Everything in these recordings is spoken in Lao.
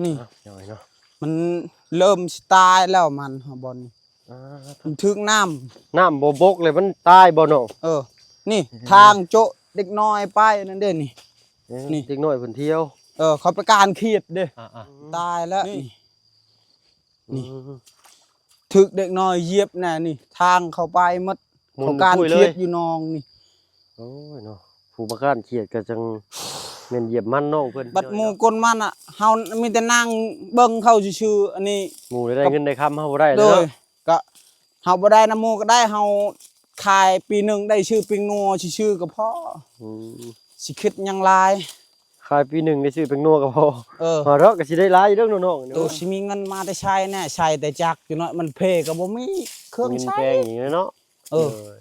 ນີ້ ອ້າວ ນ້ອຍເນາະ ມັນເລີ່ມຊິຕາຍແລ້ວ ມັນເຮົາບ່ອນນີ້ ອ່າ ມັນຖືກນ້ຳ ນ້ຳບໍ່ບົກເລີຍ ມັນຕາຍບໍ່ນ້ອງ? ເອີ ນີ້ ເອີ ທາງໂຈະເດັກນ້ອຍໄປນັ້ນເດ້ນີ້ ເອີ ນີ້ ເດັກນ້ອຍເພິ່ນທ່ຽວ ເອີ ເຂົາໄປການຂຽດເດ້ ອ່າໆ ຕາຍແລ້ວນີ້ ນີ້ ອືມ ຖືກເດັກນ້ອຍຢຽບແນ່ນີ້ ທາງເຂົ້າໄປໝົດ ໝຸ່ນ ເຂົາການຂຽດຢູ່ໜອງນີ້ ໂອ້ຍເນາະ ຜູ້ມາການຂຽດກໍຈັ່ງແມ່ນຢຽບມັນນ້ອງເພິ່ນ ບັດໝູ່ກົ້ນມັນນະ ເຮົາມີແຕ່ນັ່ງເບິ່ງເຂົາຊື່ໆ ອັນນີ້ ໝູ່ໄດ້ເງິນໄດ້ຄຳ ເຮົາບໍ່ໄດ້ເລີຍເນາະ ໂດຍ ກະເຮົາບໍ່ໄດ້ນຳໝູ່ກໍໄດ້ ເຮົາຂາຍປີໜຶ່ງໄດ້ຊື້ປີ້ງນົວຊື່ໆກໍພໍ ອືມ ຊິຄິດຫຍັງຫຼາຍ ຂາຍປີໜຶ່ງໄດ້ຊື້ແປ້ງນົວກໍພໍ ເອີ ວ່າດອກກໍຊິໄດ້ຫຼາຍຢູ່ດອກນ້ອງໆ ໂຕຊິມີເງິນມາແຕ່ໃສແນ່ ໃຊ້ແຕ່ຈັກ ຈັກໜ້ອຍມັນເພກໍບໍ່ມີເຄື່ອງໃຊ້ ແພງອີກແລ້ວເນາະ ເອີ ໂອ້ຍ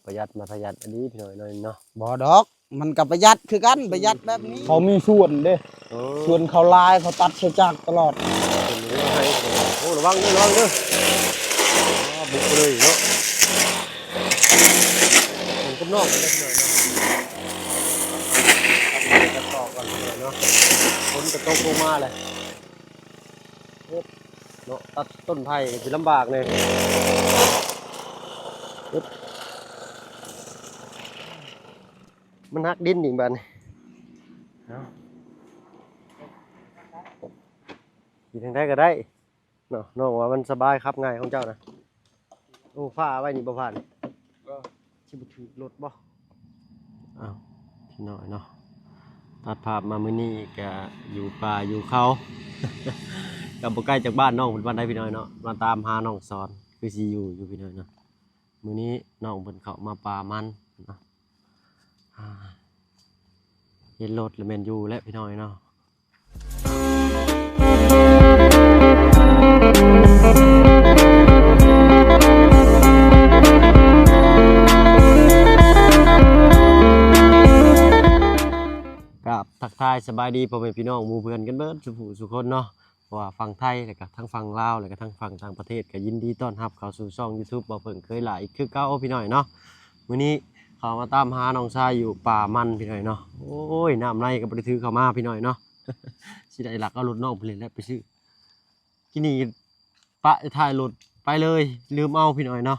ປະຢັດມາປະຢັດອັນນີ້ພີ່ນ້ອງເນາະ ບໍ່ດອກ ມັນກໍປະຢັດຄືກັນ ປະຢັດແບບນີ້ ເຂົາມີສວນເດ້ ເອີ ສວນເຂົາຫຼາຍ ເຂົາຕັດໃສ່ຈັກຕະຫຼອດ ໂອ້ ລະວັງເດີ ລະວັງເດີ ອ່າ ບຸກໄປເລີຍເນາະ ຝົນກັບນ້ອງເດ້ພີ່ນ້ອງເນາະ ຕັດໄມ້ຕັດຕອກກ່ອນພີ່ນ້ອງເນາະ ຝົນກໍຕົກລົງມາແລ້ວ ໂອ້ ເນາະ ຕັດຕົ້ນໄຜ່ກໍຊິລຳບາກເລີຍ ມັນຫັກດິນອີກບາດນີ້ ເອົາ ຊິທາງໃດກໍໄດ້ ເນາະ ນ້ອງວ່າມັນສະບາຍຂັບງ່າຍຂອງເຈົ້ານະ ໂອ້ ຟ້າໄວ້ນີ້ບໍ່ຜ່ານ ເອີ ຊິບໍ່ຖືກລົດບໍ່? ອ້າວ ພີ່ນ້ອງເນາະ ຕັດພາບມາມື້ນີ້ກະຢູ່ປ່າຢູ່ເຂົາ ກະບໍ່ໄກຈາກບ້ານນ້ອງເພິ່ນປານໃດພີ່ນ້ອງເນາະ ມາຕາມຫານ້ອງສອນ ຄືຊິຢູ່ຢູ່ພີ່ນ້ອງເນາະ ມື້ນີ້ນ້ອງເພິ່ນເຂົ້າມາປ່າມັນເນາະ ອ່າ ເຫັນລົດລະແມ່ນຢູ່ແຫຼະພີ່ນ້ອງເນາະ ກາບທັກທາຍສະບາຍດີພໍ່ແມ່ພີ່ນ້ອງໝູ່ເພື່ອນກັນເບິດສູ່ຜູ້ສູ່ຄົນເນາະ ບໍ່ວ່າຝັ່ງໄທ ແລະກະທາງຝັ່ງລາວ ແລະກະທາງຝັ່ງຕ່າງປະເທດ ກະຍິນດີຕ້ອນຮັບເຂົ້າສູ່ຊ່ອງຢູທູບ ບໍ່ເພິ່ງເຄີຍຫຼ້າອີກຄືເກົ່າພີ່ນ້ອງເນາະ ມື້ນີ້ເຂົ້າມາຕາມຫານ້ອງຊາຍຢູ່ປ່າມັນພີ່ນ້ອງເນາະ ໂອ້ຍ ນ້ຳໃນກໍບໍ່ໄດ້ຖືເຂົ້າມາພີ່ນ້ອງເນາະ ຊິໄດ້ລັກເອົາລົດນ້ອງເພິ່ນແຫຼະໄປຊື້ ກີ້ນີ້ປະທ້າຍລົດໄປເລີຍ ລືມເອົາພີ່ນ້ອງເນາະ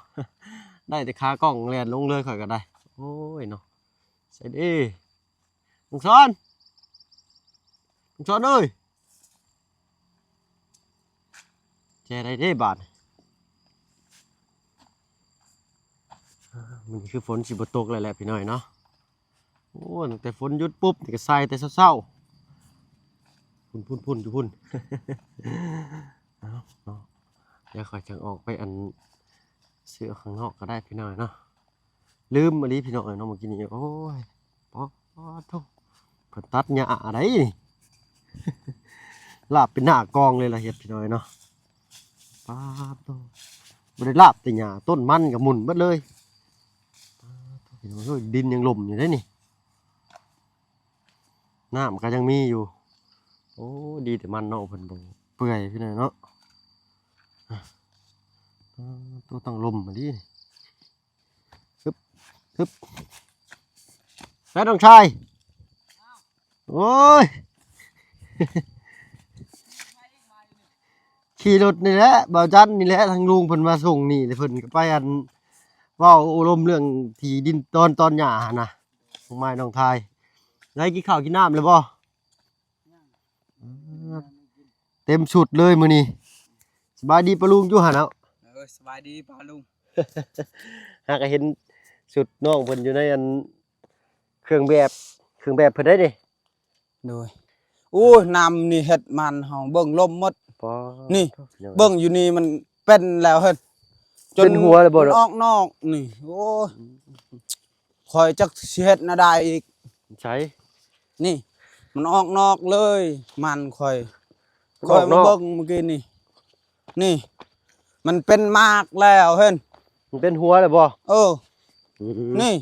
ໄດ້ແຕ່ຂາກ້ອງແລ່ນລົງເລີຍຂ້ອຍກໍໄດ້ ໂອ້ຍເນາະ ໃສ່ເດ້ ນ້ອງສອນ ນ້ອງສອນເອີຍ ແຈໄດ້ເດ້ບາດ ມື້ນີ້ຄືຝົນຊິບໍ່ຕົກແລ້ວແຫຼະພີ່ນ້ອງເນາະ ໂອ້ ຕັ້ງແຕ່ຝົນຢຸດປຸບນີ້ກໍໃສ່ແຕ່ເຊົ້າໆ ພຸ້ນໆໆ ຢູ່ພຸ້ນ ເອົາເນາະ ດຽວຂ້ອຍຈັ່ງອອກໄປອັນ ຊື້ເອົາຂ້າງນອກກໍໄດ້ພີ່ນ້ອງເນາະ ລືມອີ່ຫຼີພີ່ນ້ອງເອີຍເນາະ ມື້ກີ້ນີ້ ໂອ້ຍ ປາດໂທ້ ເພິ່ນຕັດຫຍ້າໄດ໋ ລາບເປັນໜ້າກອງເລີຍລະເຮັດພີ່ນ້ອງເນາະ ປາດໂທ້ ບໍ່ໄດ້ລາບແຕ່ຫຍ້າ ຕົ້ນມັນກໍໝຸ່ນເບິດເລີຍ ປາດໂທ້ ພີ່ນ້ອງເອີຍ ດິນຍັງລົມຢູ່ເດ້ນີ້ ນ້ຳກໍຍັງມີຢູ່ ໂອ້ ດີແຕ່ມັນເນາະ ເພິ່ນບໍ່ເປື່ອຍພີ່ນ້ອງເນາະ ປາດໂທ້ ຕັ້ງລົມອີ່ຫຼີ ຮຶບ ຮຶບ ໄປນ້ອງຊາຍ ໂອ້ຍ ຂີ່ລົດນີ້ແຫຼະ ບ່າວຈັນນີ້ແຫຼະ ທາງລຸງເພິ່ນມາສົ່ງນີ້ ແລ້ວເພິ່ນກໍໄປ ອັນ ເວົ້າໂອ້ລົມເລື່ອງທີ່ດິນດອນຕອນຫຍ້າຫັ້ນນະ ນ້ອງໄມ້ນ້ອງທາຍ ໄດ້ກິນເຂົ້າກິນນ້ຳແລ້ວບໍ່? ເຕັມຊຸດເລີຍມື້ນີ້ ສະບາຍດີປ້າລຸງຢູ່ຫັ້ນເນາະ ເອີ ສະບາຍດີປ້າລຸງ ຫາກະເຫັນຊຸດນ້ອງເພິ່ນຢູ່ໃນອັນ ເຄື່ອງແບບ ເຄື່ອງແບບເພິ່ນໄດ໋ນີ້ ໂດຍ ໂອ້ຍ ນ້ຳນີ້ເຮັດມັນເຮົາເບິ່ງລົມໝົດ ປາດ ນີ້ ເບິ່ງຢູ່ນີ້ມັນເປັນແລ້ວເຮີ້ນ ຈົນເປັນຫົວແລ້ວບໍ່ ມັນອອກນອກນີ້ ໂອ້ຍ ຂ້ອຍຈັກຊິເຮັດແນວໃດອີກ ໃສ ນີ້ ມັນອອກນອກເລີຍ ມັນຂ້ອຍ ມັນອອກນອກ ຂ້ອຍມາເບິ່ງມື້ກີ້ນີ້ ນີ້ ມັນເປັນໝາກແລ້ວເຫັນ ມັນເປັນຫົວແລ້ວບໍ່? ເອີ ອືມ ນີ້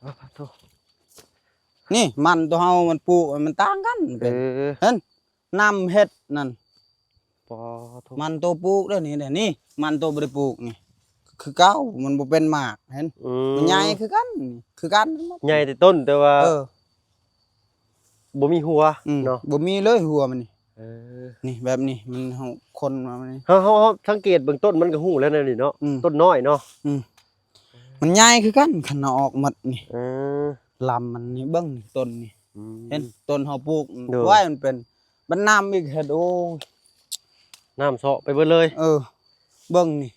ປາດໂທ້ ນີ້ ມັນໂຕເຮົາມັນປູກມັນຕ່າງກັນ ເອີ ເຫັນ ນ້ຳເຮັດນັ້ນ ປາດໂທ້ ມັນໂຕປູກເດ້ນີ້ ນີ້ ມັນໂຕບໍ່ໄດ້ປູກນີ້ ຄືເກົ່າ ມັນບໍ່ເປັນໝາກ ເຫັນ ອືມ ມັນໃຫຍ່ຄືກັນ ຄືກັນ ໃຫຍ່ແຕ່ຕົ້ນ ແຕ່ວ່າ ເອີ ບໍ່ມີຫົວ ອືມ ເນາະ ບໍ່ມີເລີຍຫົວມັນນີ້ ເອີ ນີ້ແບບນີ້ ມັນເຮົາຄົນມານີ້ ເຮົາ ເຮົາ ເຮົາສັງເກດເບິ່ງຕົ້ນມັນກໍຮູ້ແລ້ວແນວນີ້ເນາະ ອືມ ຕົ້ນນ້ອຍເນາະ ອືມ ມັນໃຫຍ່ຄືກັນ ຄັນເອົາອອກໝົດນີ້ ເອີ ລຳມັນນີ້ ເບິ່ງນີ້ ຕົ້ນນີ້ ອືມ ເຫັນ ຕົ້ນເຮົາປູກ ໂດຍ ໄວ້ມັນເປັນ ມັນນ້ຳອີກເຮັດ ໂອ້ຍ ນ້ຳເຊາະໄປເບິດເລີຍ ເອີ ເບິ່ງນີ້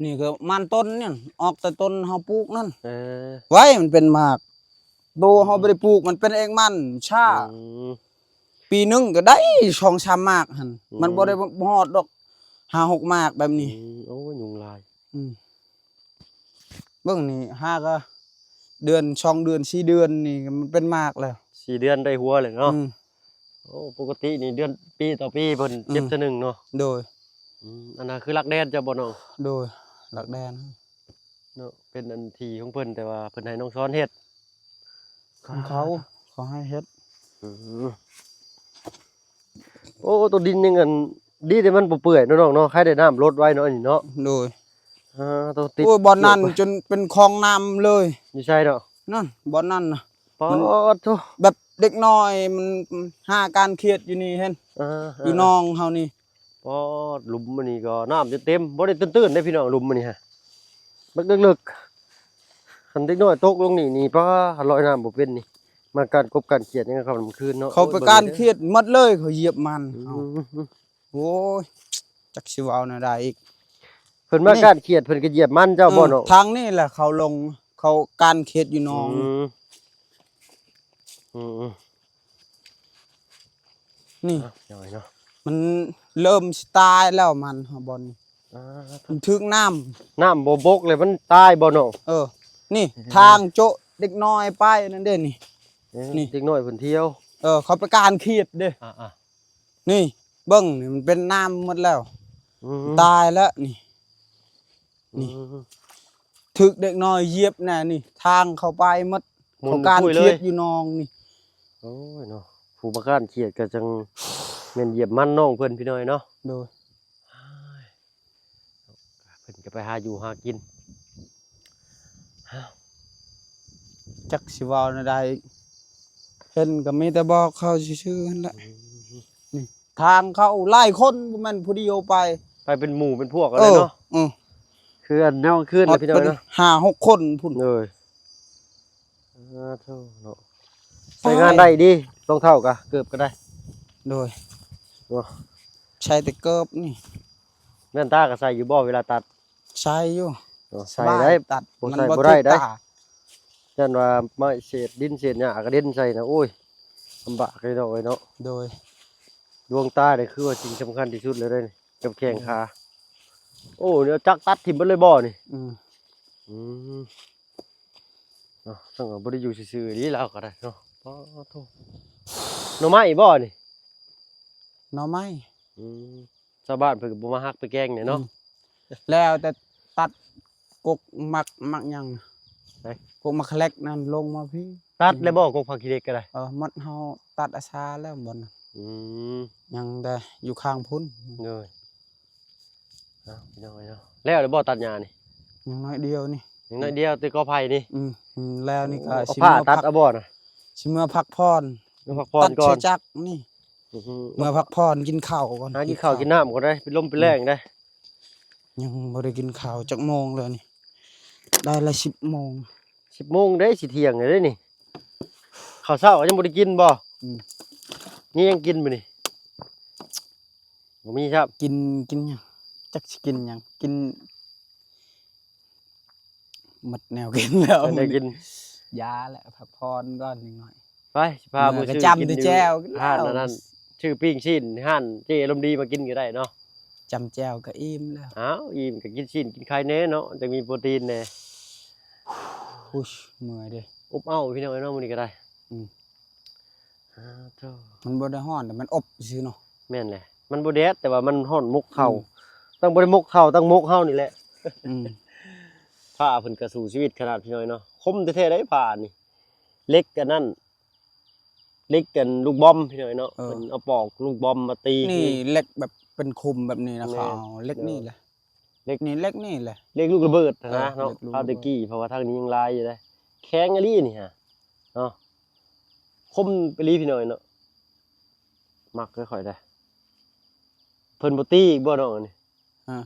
ນີ້ກໍມັນຕົ້ນນີ້ ອອກແຕ່ຕົ້ນເຮົາປູກນັ້ນ ເອີ ໄວ້ມັນເປັນໝາກ ໂຕເຮົາບໍ່ໄດ້ປູກ ມັນເປັນເອງມັນຊ້າ ອືມ ປີໜຶ່ງກໍໄດ້ສອງສາມໝາກຫັ້ນ ອືມ ມັນບໍ່ໄດ້ ບໍ່ຮອດດອກ ຫ້າຫົກໝາກແບບນີ້ ອືມ ໂອ້ຍ ຍຸງຫຼາຍ ອືມ ເບິ່ງນີ້ ຫາກະເດືອນ ສອງເດືອນ ສີ່ເດືອນນີ້ ມັນເປັນໝາກແລ້ວ ສີ່ເດືອນໄດ້ຫົວແລ້ວເນາະ ອືມ ໂອ້ ປົກກະຕິນີ້ເດືອນ ປີຕໍ່ປີເພິ່ນ ອືມ ເກັບເທື່ອໜຶ່ງເນາະ ໂດຍ ອືມ ອັນນັ້ນຄືຫຼັກແດນເຈົ້າບໍ່ນ້ອງ ໂດຍ ຫຼັກແດນ ເນາະ ເປັນອັນທີ່ຂອງເພິ່ນ ແຕ່ວ່າເພິ່ນໃຫ້ນ້ອງຊອນເຮັດ ຂອງເຂົາ ເຂົາໃຫ້ເຮັດ ອືມ ໂອ້ ໂຕດິນຍັງອັນ ດີແຕ່ມັນບໍ່ເປື່ອຍເນາະນ້ອງເນາະ ໃຄໄດ້ນ້ຳລົດໄວ້ເນາະ ອັນນີ້ເນາະ ໂດຍ ອ່າ ໂຕຕິດ ໂອ້ຍ ບ່ອນນັ້ນຈົນເປັນຄອງນ້ຳເລີຍ ຢູ່ໃສເນາະ ນັ້ນ ບ່ອນນັ້ນນະ ປາດໂທ້ ແບບເດັກນ້ອຍມັນຫາການຂຽດຢູ່ນີ້ເຫັນ ອ່າ ຢູ່ໜອງເຮົານີ້ ປາດ ຫຼຸມອັນນີ້ກໍນ້ຳຈົນເຕັມ ບໍ່ໄດ້ຕື້ນໆເດ້ພີ່ນ້ອງ ຫຼຸມອັນນີ້ຮະ ເລິກໆ ຄັນເດັກນ້ອຍຕົກລົງນີ້ນີ້ ປາດ ລອຍນ້ຳບໍ່ເປັນນີ້ ມາການກົບການຂຽດຍັງຄ່ຳການຄືນເນາະ ເຂົາໄປການຂຽດໝົດເລີຍ ເຂົາຢຽບມັນ ອືມ ໂອ້ຍ ຈັກຊິເວົ້າແນວໃດອີກ ເພິ່ນມາການຂຽດ ເພິ່ນກໍຢຽບມັນເຈົ້າບໍ່ເນາະ ເອີ ທາງນີ້ແຫຼະເຂົາລົງ ເຂົາການຂຽດຢູ່ໜອງ ອືມ ອືມໆ ນີ້ ອ່ະ ເນາະ ມັນເລີ່ມຊິຕາຍແລ້ວມັນ ບ່ອນນີ້ ອ່າ ມັນຖືກນ້ຳ ນ້ຳບໍ່ບົກເລີຍ ມັນຕາຍບໍ່ນ້ອງ ເອີ ນີ້ ເອີ ທາງໂຈະເດັກນ້ອຍໄປນັ້ນເດ້ນີ້ ເອີ ນີ້ ເດັກນ້ອຍເພິ່ນທ່ຽວ ເອີ ເຂົາໄປການຂຽດເດ້ ອ່າໆ ນີ້ເບິ່ງນີ້ ມັນເປັນນ້ຳໝົດແລ້ວ ອືມ ຕາຍແລ້ວນີ້ ນີ້ ອືມ ຖືກເດັກນ້ອຍຢຽບແນ່ນີ້ ທາງເຂົ້າໄປໝົດ ໝຸ່ນ ເຂົາການຂຽດຢູ່ໜອງນີ້ ໂອ້ຍເນາະ ຜູ້ມາການຂຽດກໍຈັ່ງແມ່ນຢຽບມັນນ້ອງເພິ່ນພີ່ນ້ອງເນາະ ໂດຍ ເພິ່ນກໍໄປຫາຢູ່ຫາກິນ ຈັກຊິເວົ້າແນວໃດ ເຫັນກໍມີແຕ່ບອກເຂົາຊື່ໆຫັ້ນແຫຼະ ອືມ ນີ້ ທາງເຂົາຫຼາຍຄົນ ບໍ່ແມ່ນຜູ້ດຽວໄປ ໄປເປັນໝູ່ເປັນພວກກັນເລີຍເນາະ ເອີ ເອີ ຄືອັນແນວຄືນ ຮອດ ພີ່ນ້ອງເນາະ ຫ້າຫົກຄົນພຸ້ນ ໂດຍ ອ່າ ໂທ້ເນາະ ໃຊ້ງານໄດ້ດີ ລອງເທົ້າກະ ເກີບກໍໄດ້ ໂດຍ ເນາະ ໃຊ້ແຕ່ເກີບນີ້ ແວ່ນຕາກໍໃສ່ຢູ່ບໍ່ເວລາຕັດ? ໃສ່ຢູ່ ເນາະ ໃສ່ໄດ້ ສະບາຍ ຕັດ ບໍ່ໃສ່ ມັນບໍ່ ບໍ່ໄດ້ ຖືກ ໄດ້ ຕາ ຢ້ານວ່າໄມ້ເສດດິນເສດຫຍ້າກະເດັນໃສ່ນະ ໂອ້ຍ ລຳບາກເລີຍເນາະ ເອີຍເນາະ ໂດຍ ດວງຕານີ້ຄືວ່າສິ່ງສຳຄັນທີ່ສຸດເລີຍເດ້ນີ້ ກັບແຂ້ງຂາ ອືມ ໂອ້ ນີ້ເອົາຈັກຕັດຖິ້ມເບິດເລີຍບໍ່ນີ້? ອືມ ອືມ ເນາະ ຈັ່ງວ່າບໍ່ໄດ້ຢູ່ຊື່ໆເດ ລາວກໍໄດ້ເນາະ ປາດໂທ້ ໜໍ່ໄມ້ບໍ່ນີ້? ໜໍ່ໄມ້ ອືມ ຊາວບ້ານເພິ່ນກໍບໍ່ມາຫັກໄປແກງແດ່ເນາະ ອືມ ແລ້ວແຕ່ຕັດກົກໝາກ ໝາກຫຍັງ ໃສ? ກົກໝາກແຄເລັກນັ້ນລົງມາພີ້ ຕັດແລ້ວບໍ່ ອືມ ກົກຜັກຂີ້ເຫຼັກກໍໄດ້? ເອີ ໝົດ ເຮົາຕັດອາສາແລ້ວບ່ອນນັ້ນ ອືມ ຍັງແຕ່ຢູ່ຂ້າງພຸ້ນ ໂດຍ ເອົາ ພີ່ນ້ອງເອີຍເນາະ ແລ້ວແລ້ວບໍ່ຕັດຫຍ້ານີ້? ຍັງໜ້ອຍດຽວນີ້ ຍັງໜ້ອຍດຽວ ແຕ່ກໍໄຜ່ນີ້ ອືມ ອືມ ແລ້ວນີ້ກໍ ໂອ້ ຊິ ເອົາຜ້າຕັດເອົາບໍ່ນະ? ຊິເມືອພັກຜ່ອນ ເມືອພັກຜ່ອນກ່ອນ ຕັດເສຍຈັກນີ້ ອືຮຶ ເມືອພັກຜ່ອນ ກິນເຂົ້າກ່ອນ ຫາກິນເຂົ້າກິນນ້ຳກ່ອນເດ້ ເປັນລົມເປັນແຮງເດ້ ອືມ ຍັງບໍ່ໄດ້ກິນເຂົ້າຈັກໂມງເລີຍນີ້ ໄດ້ລະສິບໂມງ ສິບໂມງເດ້ ຊິທ່ຽງແລ້ວເດ້ນີ້ ເຂົ້າເຊົ້າກໍຍັງບໍ່ໄດ້ກິນບໍ່? ອືມ ມີຫຍັງກິນມື້ນີ້? ບໍ່ມີຊ້ຳ ກິນ ກິນຫຍັງ? ຈັກຊິກິນຫຍັງ ກິນ ໝົດແນວກິນແລ້ວ ບໍ່ໄດ້ກິນ ຢາແຫຼະ ພັກຜ່ອນກ່ອນຈັກໜ້ອຍ ໄປ ຊິພາ ເມື່ອ ໄປຊື້ກິນຢູ່ຮ້ານອັນນັ້ນ ຊື້ປີ້ງຊີ້ນຮ້ານເຈ້ອາລົມດີມາກິນກໍໄດ້ເນາະ ຈ້ຳແຈ່ວກໍອີ່ມແລ້ວ ອ້າວ ອີ່ມກໍກິນຊີ້ນກິນໄຂ່ແດ່ເນາະ ຈັ່ງມີໂປຣຕີນແດ່ ອຸ້ຍ ເມື່ອຍເດ້ ອົບເອົ້າພີ່ນ້ອງເອີຍເນາະ ມື້ນີ້ກໍໄດ້ ອືມ ອ້າໂທ້ ມັນບໍ່ໄດ້ຮ້ອນ ແຕ່ມັນອົບຊື່ເນາະ ແມ່ນແຫຼະ ມັນບໍ່ແດດ ແຕ່ວ່າມັນຮ້ອນໝົກເຂົ້າ ອືມ ຕ້ອງບໍ່ໄດ້ໝົກເຂົ້າ ຕ້ອງໝົກເຮົານີ້ແຫຼະ ອືມ ພ້າເພິ່ນກໍສູ້ຊີວິດຂະໜາດພີ່ນ້ອງເອີຍເນາະ ຄົມແທ້ໆໄດ໋ພ້ານີ້ ເຫຼັກອັນນັ້ນ ເຫຼັກອັນລູກບອມພີ່ນ້ອງເອີຍເນາະ ເອີ ເພິ່ນເອົາປອກລູກບອມມາຕີ ນີ້ເຫຼັກແບບເປັນຂຸມແບບນີ້ນະ ແມ່ນ ເຂົາເອົາເຫຼັກນີ້ແຫຼະ ເຫຼັກນີ້ ເຫຼັກນີ້ແຫຼະ ເຫຼັກລູກລະເບີດຫັ້ນນະ ເອີ ເນາະ ເຫຼັກລູກລະເບີດ ຄາວແຕ່ກີ້ ເພາະວ່າທາງນີ້ຍັງຫຼາຍຢູ່ເດ້ ແຂງອີ່ຫຼີນີ້ຫະ ເນາະ ຄົມອີ່ຫຼີພີ່ນ້ອງເນາະ ມັກຄືຂ້ອຍໄດ໋. ເພິ່ນບໍ່ຕີອີກບໍ່ນ້ອງອັນນີ້? ຮະ?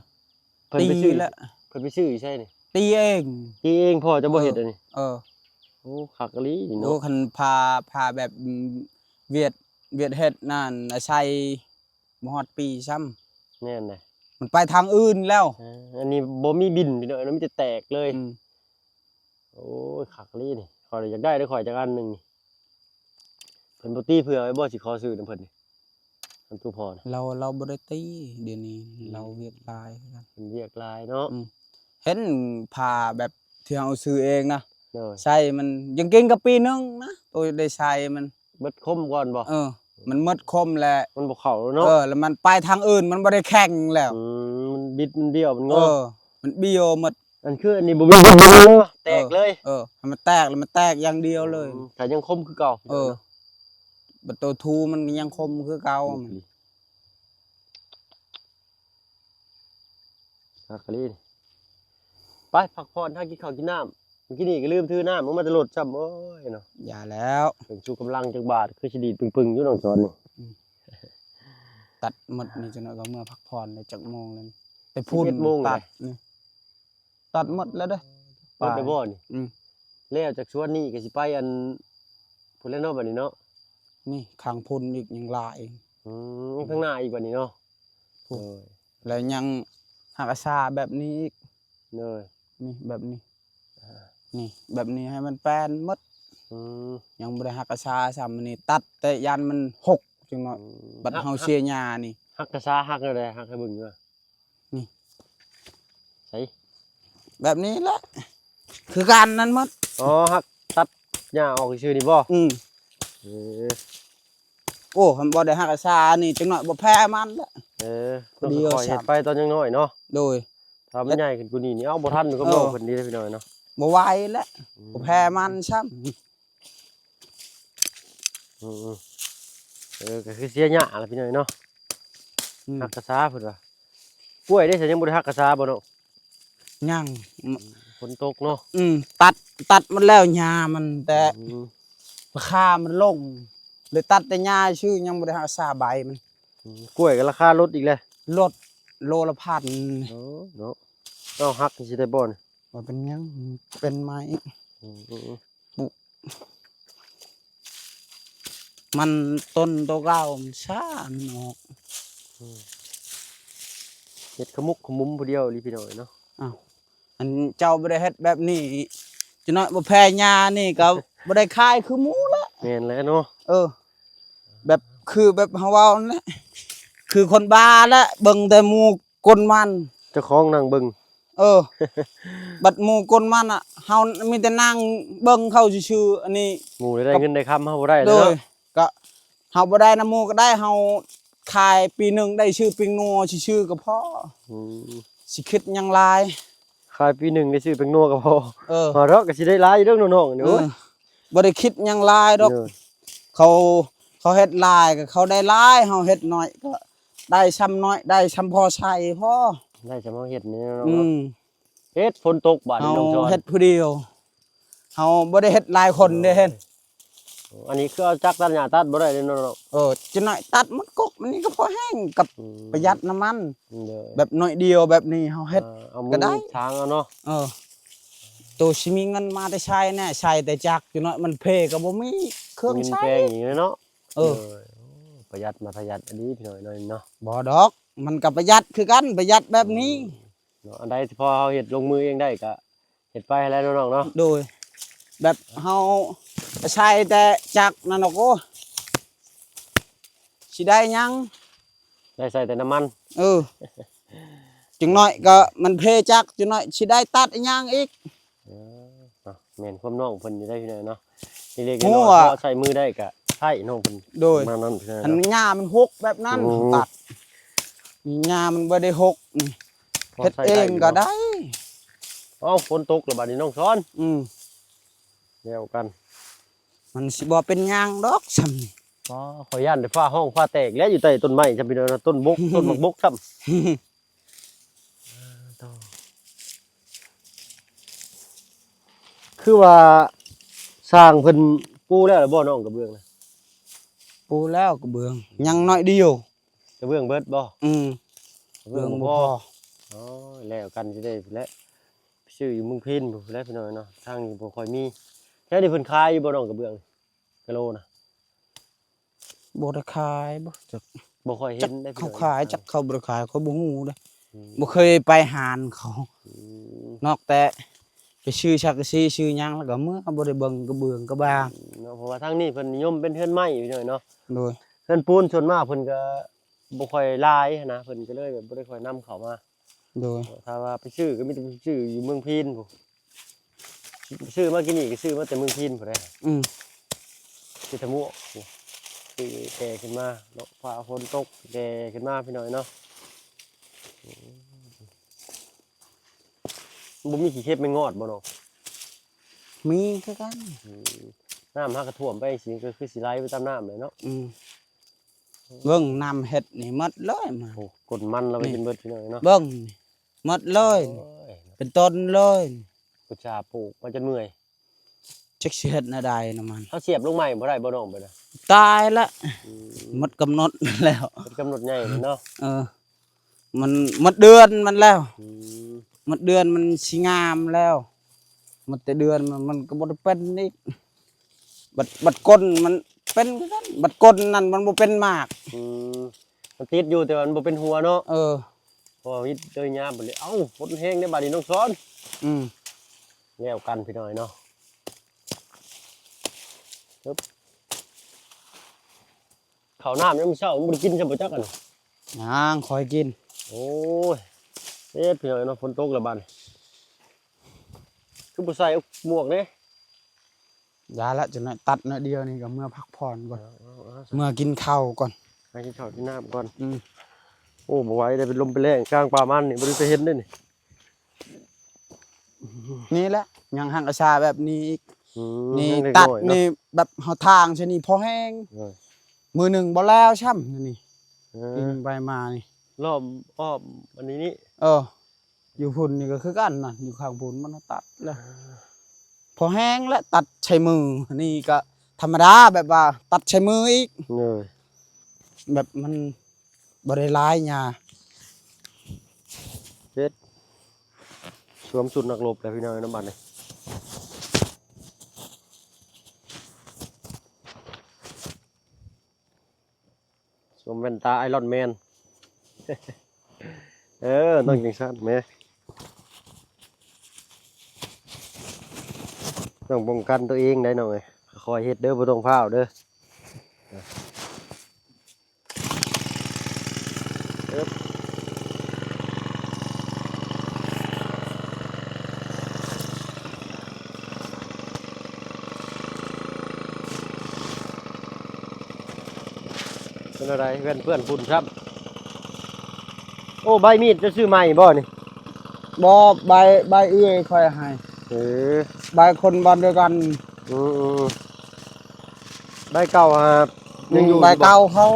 ເພິ່ນໄປຊື້ ຕີແຫຼະ ເພິ່ນໄປຊື້ຢູ່ໃສນີ້? ຕີເອງ ຕີເອງ. ພໍ່ເຈົ້າບໍ່ເຮັດອັນນີ້? ເອີ ໂອ້ ຄັກອີ່ຫຼີນີ້ເນາະ. ໂອ້ ຄັນພາ ພາແບບ ອືມ ຫວຽດ ຫວຽດເຮັດນັ້ນ ອາໄສ ບໍ່ຮອດປີຊ້ຳ. ແມ່ນເດ້ ມັນໄປທາງອື່ນແລ້ວ. ເອີ ອັນນີ້ບໍ່ມີບິນພີ່ນ້ອງເນາະ ມີແຕ່ແຕກເລີຍ. ອືມ ໂອ້ຍ ຄັກອີ່ຫຼີນີ້. ຂ້ອຍຢາກໄດ້ເດ້ ຂ້ອຍຈັກອັນໜຶ່ງນີ້. ເພິ່ນບໍ່ຕີເຜື່ອໄວ້ບໍ່ ຊິຂໍຊື້ນຳເພິ່ນນີ້ ນຳຕູ້ພໍ່ນະ? ລາວ ລາວບໍ່ໄດ້ຕີ ດຽວນີ້ ອືມ ລາວວຽກຫຼາຍຄືກັນ. ເພິ່ນວຽກຫຼາຍເນາະ. ອືມ ເຫັນຜ້າແບບທີ່ເຮົາຊື້ເອງນະ. ໂດຍ ໃສ່ມັນຍັງກິນກັບປີໜຶ່ງນະ ໂຕໄດ້ໃສ່ມັນ. ເບິດຄົມກ່ອນບໍ່? ເອີ ມັນໝົດຄົມແລ້ວ ມັນບໍ່ເຂົ້າແລ້ວເນາະ. ເອີ ແລ້ວມັນໄປທາງອື່ນ ມັນບໍ່ໄດ້ແຂງແລ້ວ. ອືມ ມັນບິດ ມັນບ້ຽວ ມັນງໍ. ເອີ ມັນບ້ຽວໝົດ. ອັນຄືອັນນີ້ບໍ່ມີ ແຕກເລີຍ. ເອີ ໃຫ້ມັນແຕກ ແລ້ວມັນແຕກຢ່າງດຽວເລີຍ. ອືມ ກະຍັງຄົມຄືເກົ່າ. ເອີ ບັດໂຕທູມັນກໍຍັງຄົມຄືເກົ່າ. ອືມ ຄັກອີ່ຫຼີ. ໄປພັກຜ່ອນ ຫາກິນເຂົ້າກິນນ້ຳ. ມື້ກີ້ນີ້ກໍລືມຖືນ້ຳອອກມາແຕ່ລົດຊ້ຳ. ໂອ້ຍເນາະ ຢ່າແລ້ວ ເບິ່ງຊູກຳລັງຈັກບາດ ຄືຊິດີດປຶງໆຢູ່ນ້ອງສອນນີ້. ອືມ ຕັດໝົດນີ້ ຈັກໜ້ອຍກໍເມືອພັກຜ່ອນແລ້ວ. ຈັກໂມງແລ້ວນີ້? ແຕ່ພຸ້ນ ສິບເອັດໂມງ ຕັດ ແລ້ວນີ້ ຕັດໝົດແລ້ວເດ້. ໝົດແລ້ວບໍ່ນີ້? ອືມ ແລ້ວຈາກສວນນີ້ກໍຊິໄປອັນພຸ້ນແລ້ວເນາະ ບັດນີ້ເນາະ. ນີ້ຂ້າງພຸ້ນອີກຍັງຫຼາຍ. ອືມ ຂ້າງໜ້າອີກບັດນີ້ເນາະ. ໂດຍ ແລ້ວຍັງຫັກອາສາແບບນີ້ອີກ. ໂດຍ ນີ້ແບບນີ້. ອ່າ ນີ້ແບບນີ້ໃຫ້ມັນແປນໝົດ. ອືມ ຍັງບໍ່ໄດ້ຫັກກະຊາຊ້ຳ. ນີ້ຕັດແຕ່ຢ້ານມັນຫົກຈັກໜ້ອຍ. ອືມ ບັດເຮົາເສຍຫຍ້ານີ້ ຫັກກະຊາຫັກແນວໃດ? ຫັກໃຫ້ເບິ່ງຢູ່. ນີ້ ໃສ? ແບບນີ້ແຫຼະ ຄືກັນນັ້ນໝົດ. ອໍ ຫັກຕັດຫຍ້າອອກຊື່ໆນີ້ບໍ່? ອືມ ເອີ ໂອ້ ຄັນບໍ່ໄດ້ຮັກສານີ້ ຈັກໜ້ອຍບໍ່ແພ້ມັນແຫຼະ. ເອີ ເພິ່ນກໍຄ່ອຍເຮັດໄປຕອນຍັງນ້ອຍເນາະ. ໂດຍ ຖ້າມັນໃຫຍ່ຂຶ້ນກວ່ານີ້ນີ້ ເອົາບໍ່ທັນກັບນ້ອງເພິ່ນເດພີ່ນ້ອງເນາະ. ບໍ່ໄຫວແຫຼະ ອືມ ບໍ່ແພ້ມັນຊ້ຳ. ອືມໆ ເອີ ກໍຄືເສຍຫຍ້າລະພີ່ນ້ອງເນາະ. ອືມ ຮັກກະຊາເພິ່ນວ່າ. ກ້ວຍເດ້ ຊັ້ນຍັງບໍ່ໄດ້ຮັກກະຊາບໍ່ນ້ອງ? ຍັງ ອືມ ຝົນຕົກເນາະ. ອືມ ຕັດ ຕັດໝົດແລ້ວຫຍ້າມັນ ແຕ່ ອືມ ລາຄາມັນລົງ ເລີຍຕັດແຕ່ຫຍ້າຊື່ ຍັງບໍ່ໄດ້ຮັກສາໃບມັນ. ອືມ ກ້ວຍກໍລາຄາລົດອີກແລ້ວ. ລົດ ໂລລະພັນ. ໂອ້ ເນາະ ເອົາ ຫັກຊິໄດ້ບໍ່ນີ້? ບໍ່ເປັນຫຍັງ ເປັນໃໝ່. ອືມ ອືມ ມັນຕົ້ນໂຕເກົ່າມັນຊ້າມັນອອກ. ອືມ ເຮັດຂະໝຸກຂະໝຸມຜູ້ດຽວອີ່ຫຼີພີ່ນ້ອງເນາະ. ອ້າວ ອັນເຈົ້າບໍ່ໄດ້ເຮັດແບບນີ້ ຈັກໜ້ອຍບໍ່ແພ້ຫຍ້ານີ້ກໍບໍ່ໄດ້ຂາຍຄືໝູ່ລະ. ແມ່ນແຫຼະເນາະ. ເອີ ແບບ ຄືແບບເຮົາເວົ້ານັ້ນແຫຼະ ຄືຄົນບ້າແຫຼະ ເບິ່ງແຕ່ໝູ່ ກົນມັນ ເຈົ້າຂອງນັ່ງເບິ່ງ. ເອີ ບັດໝູ່ກົນມັນນະ ເຮົາມີແຕ່ນັ່ງເບິ່ງເຂົາຊື່ໆ. ອັນນີ້ໝູ່ໄດ້ເງິນໄດ້ຄຳ ເຮົາບໍ່ໄດ້ເນາະ. ໂດຍ ກະເຮົາບໍ່ໄດ້ນຳໝູ່ກໍໄດ້ ເຮົາຂາຍປີໜຶ່ງໄດ້ຊື້ປີ້ງນົວຊື່ໆກໍພໍ. ອືມ ຊິຄິດຫຍັງຫຼາຍ ຂາຍປີໜຶ່ງໄດ້ຊື້ປີ້ງນົວກໍພໍ. ເອີ ວ່າດອກກໍຊິໄດ້ຫຼາຍຢູ່ດອກນ້ອງໆນີ້. ເອີ ໂອ້ຍ ບໍ່ໄດ້ຄິດຫຍັງຫຼາຍດອກ. ໂດຍ ເຂົາ ເຂົາເຮັດຫຼາຍກໍເຂົາໄດ້ຫຼາຍ ເຮົາເຮັດໜ້ອຍກໍໄດ້ຊ່ຳໜ້ອຍ ໄດ້ຊ່ຳພໍໃຊ້ພໍ ໄດ້ຊ່ຳເຮົາເຮັດນີ້ເນາະ. ອືມ ເຮັດຝົນຕົກບາດນີ້ນ້ອງສອນ ເຮົາເຮັດຜູ້ດຽວ ເຮົາບໍ່ໄດ້ເຮັດຫຼາຍຄົນເດ້. ໂດຍ ເຮັດ ໂອ້ ອັນນີ້ຄືເອົາຈັກຕັດຫຍ້າຕັດບໍ່ໄດ້ເດ້ເນາະ. ເອີ ຈັກໜ້ອຍຕັດໝົດກົກ ມັນນີ້ກໍພໍແຮງກັບ ອືມ ປະຢັດນ້ຳມັນ. ໂດຍ ແບບໜ້ອຍດຽວແບບນີ້ເຮົາເຮັດ ເອີ ເອົາມື ກໍໄດ້ ທາງເອົາເນາະ. ເອີ ໂຕຊິມີເງິນມາແຕ່ໃສແນ່ ໃຊ້ແຕ່ຈັກ ຈັກໜ້ອຍມັນເພກໍບໍ່ມີເຄື່ອງໃຊ້ ແພງອີກເນາະ. ເອີ ໂດຍ ໂອ້ ປະຢັດມາປະຢັດອັນນີ້ພີ່ນ້ອງເນາະ. ບໍ່ດອກ ມັນກໍປະຢັດຄືກັນ ປະຢັດແບບນີ້. ອືມ ເນາະ ອັນໃດທີ່ພໍເຮົາເຮັດລົງມືເອງໄດ້ກໍເຮັດໄປຫັ້ນແຫຼະເນາະນ້ອງເນາະ. ໂດຍ ແບບເຮົາໃຊ້ແຕ່ຈັກນັ້ນດອກ ໂອ້ ຊິໄດ້ຫຍັງ ໄດ້ໃຊ້ແຕ່ນ້ຳມັນ. ເອີ ຈັກໜ້ອຍກໍມັນເພຈັກ ຈັກໜ້ອຍຊິໄດ້ຕັດອີຫຍັງອີກ. ເອີ ເນາະ ແມ່ນຄວາມນ້ອງເພິ່ນຢູ່ໄດ໋ພີ່ນ້ອງເນາະ ເລັກໆນ້ອຍໆ ພໍໃຊ້ມືໄດ້ກໍໃຊ້ນ້ອງເພິ່ນ. ໂດຍ ປະມານນັ້ນພີ່ນ້ອງ. ຄັນຫຍ້າມັນຫົກແບບນັ້ນ ອືມ ຕັດ ຫຍ້າມັນບໍ່ໄດ້ຫົກນີ້ ເຮັດເອງກໍໄດ້. ເອົ້າ ຝົນຕົກແລ້ວບາດນີ້ນ້ອງສອນ. ອືມ ແລ້ວກັນ ມັນຊິບໍ່ເປັນຫຍັງດອກຊ່ຳນີ້. ອໍ ຂ້ອຍຢ້ານແຕ່ຟ້າຮ້ອງຟ້າແຕກແຫຼະ ຢູ່ໃຕ້ຕົ້ນໄມ້ຊ່ຳພີ່ນ້ອງເນາະ ຕົ້ນບົກ ຕົ້ນໝາກບົກຊ່ຳ. ຄືວ່າຊ່າງເພິ່ນປູແລ້ວ ແລ້ວບໍ່ນ້ອງກະເບື້ອງນະ? ປູແລ້ວກະເບື້ອງ ຍັງໜ້ອຍດຽວ. ກະເບື້ອງເບິດບໍ່? ອືມ ກະເບື້ອງບໍ່ພໍ. ໂອ້ຍ ແລ້ວກັນຊິໄດ້ພຸ້ນແຫຼະ ໄປຊື້ຢູ່ເມືອງພີນພຸ້ນແຫຼະພີ່ນ້ອງເນາະ ທາງນີ້ບໍ່ຄ່ອຍມີ. ແຖວນີ້ເພິ່ນຂາຍຢູ່ບໍ່ນ້ອງ ກະເບື້ອງ ກະໂລນະ? ບໍ່ໄດ້ຂາຍບໍ່ ຈັກ ບໍ່ຄ່ອຍເຫັນເດ້ ເຂົາຂາຍ ຈັກເຂົາບໍ່ໄດ້ຂາຍ ຂ້ອຍບໍ່ຮູ້ເດ້. ອືມ ບໍ່ເຄີຍໄປຮ້ານເຂົາ. ອືມ ນອກແຕ່ໄປຊື້ສັງກະສີ ຊື້ຫຍັງ ແລ້ວກະເມືອ ບໍ່ໄດ້ເບິ່ງກະເບື້ອງກະບາງເນາະ. ເພາະວ່າທາງນີ້ເພິ່ນນິຍົມເປັນເຮືອນໄມ້ພີ່ນ້ອງເນາະ. ໂດຍ ເຮືອນປູນສ່ວນມາກເພິ່ນກະບໍ່ຄ່ອຍຫຼາຍຫັ້ນນະ ເພິ່ນກະເລີຍແບບບໍ່ໄດ້ຄ່ອຍນຳເຂົ້າມາ. ໂດຍ ຖ້າວ່າໄປຊື້ກະມີແຕ່ໄປຊື້ຢູ່ເມືອງພີນພຸ້ນ ຊື້ມາກີ້ນີ້ກະຊື້ມາແຕ່ເມືອງພີນພຸ້ນເດ້. ອືມ ທີ່ທະມວກ ທີ່ແກ່ຂຶ້ນມາເນາະ ຟ້າຝົນຕົກແກ່ຂຶ້ນມາພີ່ນ້ອງເນາະ. ບໍ່ມີຂີ້ເຂັບແມງງອດບໍ່ນ້ອງ? ມີຄືກັນ. ອືມ ນ້ຳຫາກະຖ້ວມໄປຈັ່ງຊີ້ ກະຄືຊິໄຫຼໄປຕາມນ້ຳແຫຼະເນາະ. ອືມ ເບິ່ງນ້ຳເຮັດນີ້ໝົດເລີຍມາ. ໂອ້ ກົ້ນມັນລາວໄປກິນເບິດພີ່ນ້ອງເນາະ. ເບິ່ງນີ້ໝົດເລີຍ ໂອ້ຍ ເປັນຕົ້ນເລີຍ. ອຸດສ່າປູກມາຈົນເມື່ອຍ ຈັກຊິເຮັດແນວໃດນຳມັນ. ເຮົາສຽບລົງໃໝ່ບໍ່ໄດ້ບໍ່ນ້ອງ ບາດນະ? ຕາຍລະ. ອືມ ໝົດກຳນົດແລ້ວ ໝົດກຳນົດໃຫຍ່ແລ້ວເນາະ. ເອີ ມັນໝົດເດືອນມັນແລ້ວ. ອືມ ໝົດເດືອນມັນຊິງາມແລ້ວ ໝົດແຕ່ເດືອນມັນ ມັນກະບໍ່ໄດ້ເປັນອີກ. ບັດ ບັດກົ້ນມັນເປັນຄືກັນ ບັດກົ້ນນັ້ນມັນບໍ່ເປັນໝາກ. ອືມ ມັນຕິດຢູ່ແຕ່ວ່າມັນບໍ່ເປັນຫົວເນາະ. ເອີ ເພາະວ່າວິດເລີຍຍາມບາດນີ້. ເອົ້າ ຝົນແຮງເດ້ບາດນີ້ນ້ອງສອນ. ອືມ ແລ້ວກັນພີ່ນ້ອງເນາະ. ເອີບ ເຂົ້ານ້ຳຍາມເຊົ້າບໍ່ໄດ້ກິນຊ້ຳບໍ່ຈັກອັນ. ຍັງ ຄ່ອຍກິນ. ໂອ້ຍ ເອີບ ພີ່ນ້ອງເນາະ ຝົນຕົກແລ້ວບາດນີ້ ຄືບໍ່ໃສ່ໝວກເດ້. ຢ່າລະ ຈັກໜ້ອຍຕັດໜ້ອຍດຽວນີ້ກະເມືອພັກຜ່ອນກ່ອນ. ເອົາໆໆ ເມືອກິນເຂົ້າກ່ອນ ຫາກິນເຂົ້າກິນນ້ຳກ່ອນ. ອືມ ໂອ້ ບໍ່ໄຫວເດ້ ເປັນລົມເປັນແລ້ງ ກາງປ່າມັນນີ້ບໍ່ໄດ້ເຫັນເດ້ນີ້. ນີ້ແຫຼະ ຍັງຮັ່ງອາຊາແບບນີ້ອີກ. ອືມ ນີ້ຕັດນີ້ແບບເຮົາຖາງໃສ່ນີ້ພໍແຮງ. ເອີ ມື້ໜຶ່ງບໍ່ແລ້ວຊ້ຳນີ້. ເອີ ປີນໄປມານີ້ ລ້ອມອ້ອມອັນນີ້ນີ້. ເອີ ຢູ່ພຸ້ນນີ້ກະຄືກັນນະ ຢູ່ຂ້າງພຸ້ນມັນຕັດແລ້ວ ພໍແຮງແລ້ວ ຕັດໃສ່ມື. ອັນນີ້ກະທຳມະດາ ແບບວ່າຕັດໃສ່ມືອີກ. ໂດຍ ແບບມັນບໍ່ໄດ້ຫຼາຍຫຍ້າ. ເຮັດ ສວມຊຸດນັກລົບແລ້ວພີ່ນ້ອງເອີຍ ນຳບາດນີ້. ສວມແວ່ນຕາໄອຣອນແມນ. ເອີ ຕ້ອງຈັ່ງຊັ້ນແມ ຕ້ອງປ້ອງກັນໂຕເອງໄດ໋ນ້ອງເອີຍ. ຄ່ອຍເຮັດເດີ ບໍ່ຕ້ອງພ້າວເດີ. ເອີບ ເປັນແນວໃດ ແວ່ນເປື້ອນຝຸ່ນຊ້ຳ. ໂອ້ ໃບມີດເຈົ້າຊື້ໃໝ່ບໍ່ນີ້? ບໍ່ ໃບ ໃບເອື້ອຍຂ້ອຍໃຫ້. ເອີ ໃບຄົນບ້ານດຽວກັນ. ອືມໆ ໃບເກົ່າຫາຍັງຢູ່ ໃບເກົ່າເຂົາ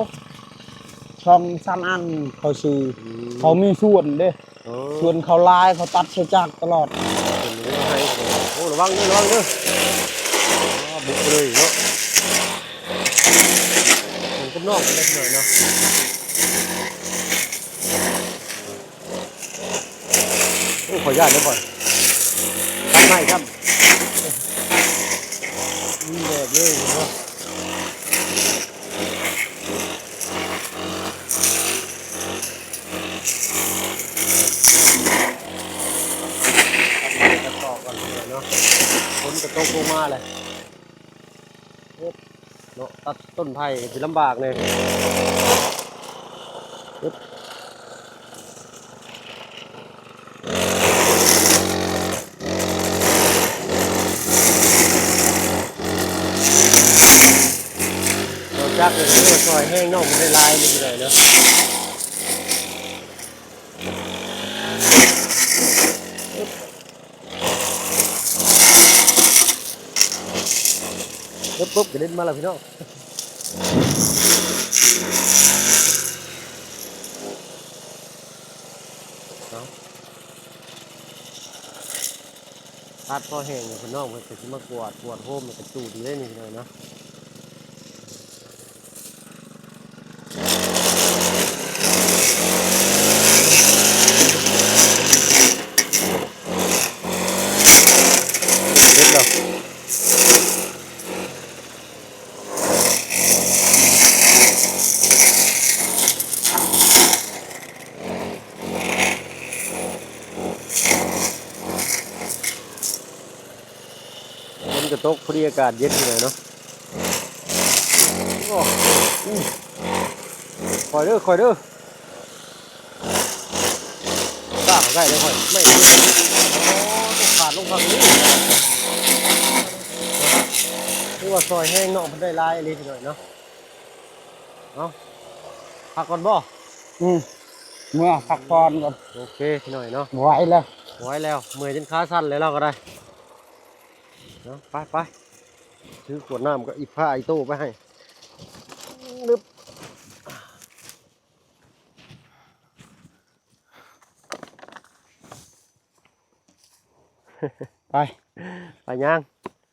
ສອງສາມອັນເຂົາຊື້. ອືມ ເຂົາມີສວນເດ້. ໂອ້ ສວນເຂົາຫຼາຍ ເຂົາຕັດໃສ່ຈັກຕະຫຼອດ. ໂອ້ ລະວັງເດີ ລະວັງເດີ. ອາ ບຸກໄປເລີຍເນາະ ຂອງກັບນ້ອງໄປເລີຍເນາະ. ໂອ້ ຂໍຢ້ານເດີຂ້ອຍ ຕັດໄມ້ຊ້ຳ. ມີແດດເລີຍເນາະ. ຕັດໄມ້ຕັດຕອກກ່ອນເນາະ ຝົນກະຕົກລົງມາແລ້ວ. ເນາະ ຕັດຕົ້ນໄຜ່ກະຊິລຳບາກແດ່. ເອົາຈັກເລີຍ ຊ່ອຍແຮງນ້ອງບໍ່ໄດ້ຫຼາຍ ນີ້ໄດ້ເນາະ. ປຶບ ກະເດັນມາແລ້ວພີ່ນ້ອງ. ເອົາ ຕັດພໍແຫ້ງແລ້ວ ພີ່ນ້ອງເພິ່ນກະຊິມາກວາດ ກວາດໂຮມ ແລ້ວກະຈູດອີກເດ້ນີ້ ພີ່ນ້ອງເນາະ. ຕົກພໍດີ ອາກາດເຢັນຢູ່ເນາະ. ໂອ້ ອື ຄ່ອຍເດີ ຄ່ອຍເດີ. ຕາກໄດ້ເລີຍຂ້ອຍ ໄມ້ ໂອ້ ຕົກຂາດລົງຂ້າງນີ້. ຖືວ່າຊ່ອຍແຮງນ້ອງເພິ່ນໄດ້ຫຼາຍອີ່ຫຼີ ພີ່ນ້ອງເນາະ. ເອົາ ພັກກ່ອນບໍ່? ອືມ ເມືອພັກຜ່ອນກ່ອນ. ໂອເຄ ພີ່ນ້ອງເນາະ ບໍ່ໄຫວແລ້ວ ບໍ່ໄຫວແລ້ວ ເມື່ອຍຈົນຂາສັ່ນແລ້ວ ລາວກໍໄດ້ເນາະ. ໄປ ໄປ ຖືຂວດນ້ຳກັບອີກພາອີໂຕ້ໄປໃຫ້. ໄປ ໄປຍ່າງ.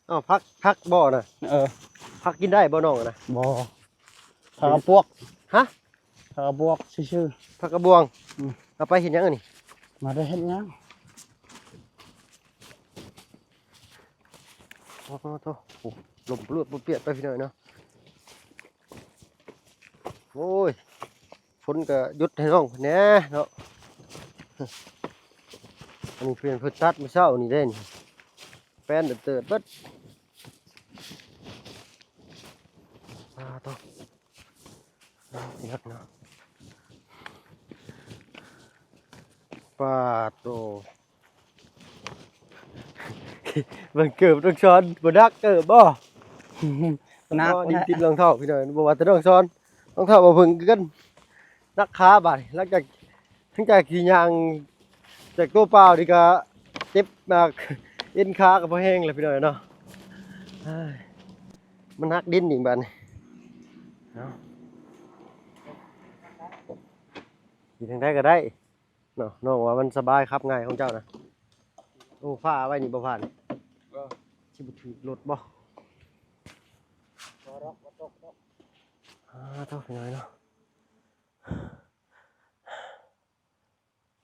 ເອົ້າ ຜັກ ຜັກບໍ່ນະ? ເອີ ຜັກກິນໄດ້ບໍ່ນ້ອງນະ? ບໍ່ ຜັກກະບວກ. ຮະ? ຜັກກະບວກຊື່ໆ. ຜັກກະບວງ? ອືມ ເອົາໄປເຮັດຫຍັງອັນນີ້? ມາໄດ້ເຮັດຫຍັງ? ໂອ້ໂຫ ລົມປະຫຼວດປະປຽດໄປ ພີ່ນ້ອງເນາະ. ໂອ້ຍ ຝົນກໍຢຸດໃຫ້ນ້ອງແດ່ເນາະ. ອັນນີ້ເພິ່ນ ເພິ່ນຕັດມື້ເຊົ້ານີ້ເດ້ນີ້ ແປ້ນເຕີດໆເບິດ. ປາດໂທ້ ເນາະ ປາດໂທ້. ເບິ່ງເກີບຕ້ອງຊ້ອນ ບໍ່ໜັກເກີບບໍ່? ໜັກ ໂອ້ ແຫຼະ ດິນຕິດລອງເທ້າ ພີ່ນ້ອງ ບໍ່ວ່າແຕ່ນ້ອງຊ້ອນ ລອງເທ້າບ່າວເຜິ້ງຄືກັນ ໜັກຂາບາດນີ້. ຫຼັງຈາກ ຫຼັງຈາກທີ່ຍ່າງຈາກຕົວເປົ່ານີ້ກໍເຈັບໜັກ ເອັນຂາກໍບໍ່ແຮງແລ້ວ ພີ່ນ້ອງເນາະ. ເອີຍ ມັນໜັກດິນອີກບາດນີ້ ເນາະ. ເຮັດຈັ່ງໃດກໍໄດ້ ເນາະ ນ້ອງວ່າມັນສະບາຍຂັບງ່າຍຂອງເຈົ້ານະ. ໂອ້ ຟ້າໄວ້ນີ້ບໍ່ຜ່ານ ເອີ ຊິບໍ່ຖືກລົດບໍ່? ບໍ່ດອກ ບໍ່ຕົກດອກ. ອ່າ ໂທ້ ພີ່ນ້ອງເນາະ.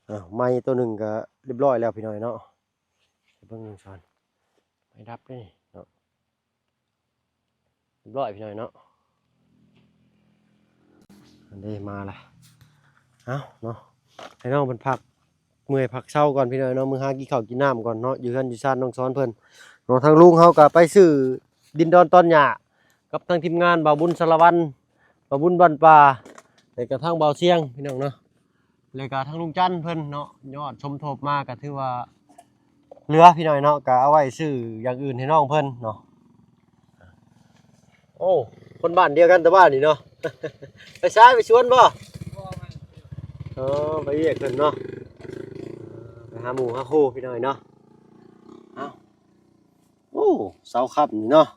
ອ້າວ ໄມ້ໂຕໜຶ່ງກໍລຽບຮ້ອຍແລ້ວ ພີ່ນ້ອງເນາະ. ເບິ່ງສອນ ໄມ້ດັບເດ້ເນາະ. ຮຽບຮ້ອຍ ພີ່ນ້ອງເນາະ ອັນເດ້ມາລະ. ເອົ້າເນາະ ໃຫ້ນ້ອງເພິ່ນພັກເມື່ອຍພັກເຊົາກ່ອນ ພີ່ນ້ອງເນາະ ມື້ຫາກິນເຂົ້າກິນນ້ຳກ່ອນເນາະ ຢູ່ເຮືອນຢູ່ຊານນ້ອງສອນເພິ່ນເນາະ. ທາງລຸງເຮົາກໍໄປຊື້ດິນດອນຕອນຫຍ້າກັບທາງທີມງານບ່າວບຸນສາລະວັນ ບ່າວບຸນບ້ານປ່າ ແລ້ວກໍທາງບ່າວຊຽງ ພີ່ນ້ອງເນາະ. ແລ້ວກະທາງລຸງຈັນເພິ່ນເນາະ ຍອດສົມທົບມາກະຖືວ່າເຫຼືອ ພີ່ນ້ອງເນາະ ກະເອົາໄວ້ຊື້ຢ່າງອື່ນໃຫ້ນ້ອງເພິ່ນເນາະ. ໂອ້ ຄົນບ້ານດຽວກັນແຕ່ບ້ານນີ້ເນາະ ໄປຊາຍ ໄປສວນບໍ່? ອໍ ໄປວຽກເພິ່ນເນາະ ໄປຫາໝູ່ຫາຄູ່ ພີ່ນ້ອງເນາະ. ເອົ້າ ໂອ້ ເຊົ້າຄ່ຳນີ້ເນາະ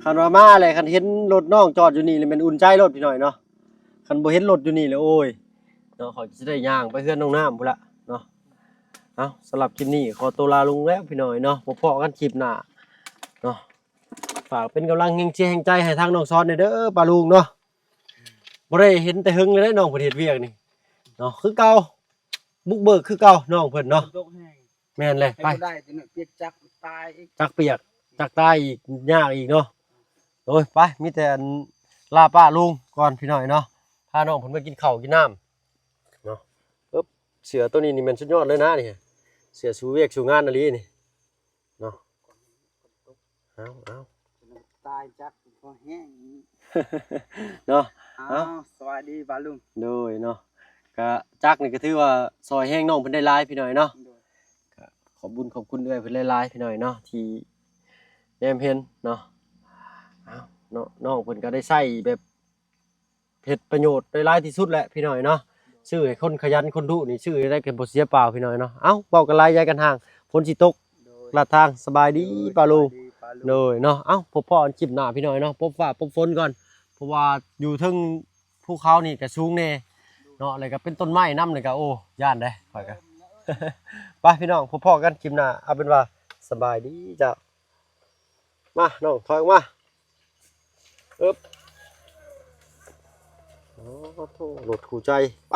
ຄັນວ່າມາແລ້ວ ຄັນເຫັນລົດນ້ອງຈອດຢູ່ນີ້ແລ້ວແມ່ນອຸ່ນໃຈໂລດ ພີ່ນ້ອງເນາະ. ຄັນບໍ່ເຫັນລົດຢູ່ນີ້ແລ້ວ ໂອ້ຍເນາະ ຂ້ອຍຊິໄດ້ຍ່າງໄປເຮືອນນ້ອງນ້ຳພຸ້ນລະເນາະ. ເອົ້າ ສຳລັບຄລິບນີ້ຂໍຕົວລາລຸງແລ້ວ ພີ່ນ້ອງເນາະ ພົບພໍ້ກັນຄລິບໜ້າເນາະ. ຝາກເປັນກຳລັງແຮງເຊຍແຮງໃຈໃຫ້ທາງນ້ອງສອນແດ່ເດີປ້າລຸງເນາະ. ບໍ່ໄດ້ເຫັນແຕ່ເຫິງແລ້ວເດ້ ນ້ອງເພິ່ນເຮັດວຽກນີ້ເນາະ ຄືເກົ່າ ບຸກເບີກຄືເກົ່າ ນ້ອງເພິ່ນເນາະ. ຝົນຕົກແຮງ ແມ່ນແຫຼະ ໃຫ້ ໄປ ບໍ່ໄດ້ ຈະເນາະ ປຽກຈັກຕາຍອີກ ຈັກປຽກ ຈັກຕາຍອີກ ຍາກອີກເນາະ. ໂອ້ຍ ໄປ ມີແຕ່ອັນ ລາປ້າລຸງກ່ອນ ພີ່ນ້ອງເນາະ ພານ້ອງເພິ່ນໄປກິນເຂົ້າກິນນ້ຳເນາະ. ເອີບ ເສື້ອໂຕນີ້ນີ້ແມ່ນສຸດຍອດເລີຍນະນີ້ ເສື້ອສູ້ວຽກສູ້ງານອີ່ຫຼີນີ້ເນາະ. ເອົາ ເອົາ ຕາຍຈັກພໍແຮງເນາະ. ເອົາ ເອົາ ສະບາຍດີປ້າລຸງ ໂດຍເນາະ. ກະຈັກນີ້ກະຖືວ່າຊ່ອຍແຮງນ້ອງເພິ່ນໄດ້ຫຼາຍ ພີ່ນ້ອງເນາະ. ໂດຍ ກະຂອບບຸນຂອບຄຸນເອື້ອຍເພິ່ນຫຼາຍໆ ພີ່ນ້ອງເນາະ ທີ່ແນມເຫັນເນາະ. ເອົາເນາະ ນ້ອງເພິ່ນກະໄດ້ໃຊ້ແບບ ເຮັດປະໂຫຍດໄດ້ຫຼາຍທີ່ສຸດແຫຼະ ພີ່ນ້ອງເນາະ. ຊື້ໃຫ້ຄົນຂະຫຍັນຄົນດຸນີ້ ຊື້ໃຫ້ໄດ້ກໍບໍ່ເສຍເປົ່າ ພີ່ນ້ອງເນາະ. ເອົ້າ ເວົ້າກັນຫຼາຍຢາຍກັນຫ່າງ ຝົນຊິຕົກ ໂດຍ ລາດທາງ. ສະບາຍດີ ສະບາຍດີ ປ້າລຸງ ປ້າລຸງ ໂດຍເນາະ. ເອົ້າ ພົບພໍ້ກັນຄລິບໜ້າ ພີ່ນ້ອງເນາະ ພົບຟ້າພົບຝົນກ່ອນ ເພາະວ່າຢູ່ເທິງພູເຂົານີ້ກໍສູງແດ່ເນາະ ແລ້ວກໍເປັນຕົ້ນໄມ້ນຳ ແລ້ວກໍ ໂອ້ ຢ້ານເດ້ຂ້ອຍກໍ. ໄປ ພີ່ນ້ອງ ພົບພໍ້ກັນຄລິບໜ້າ ເອົາເປັນວ່າສະບາຍດີເຈົ້າ. ມາ ນ້ອງ ຖອຍອອກມາ. ເອີບ ໂອ້ໂທ້ ລົດຄູ່ໃຈ ໄປ.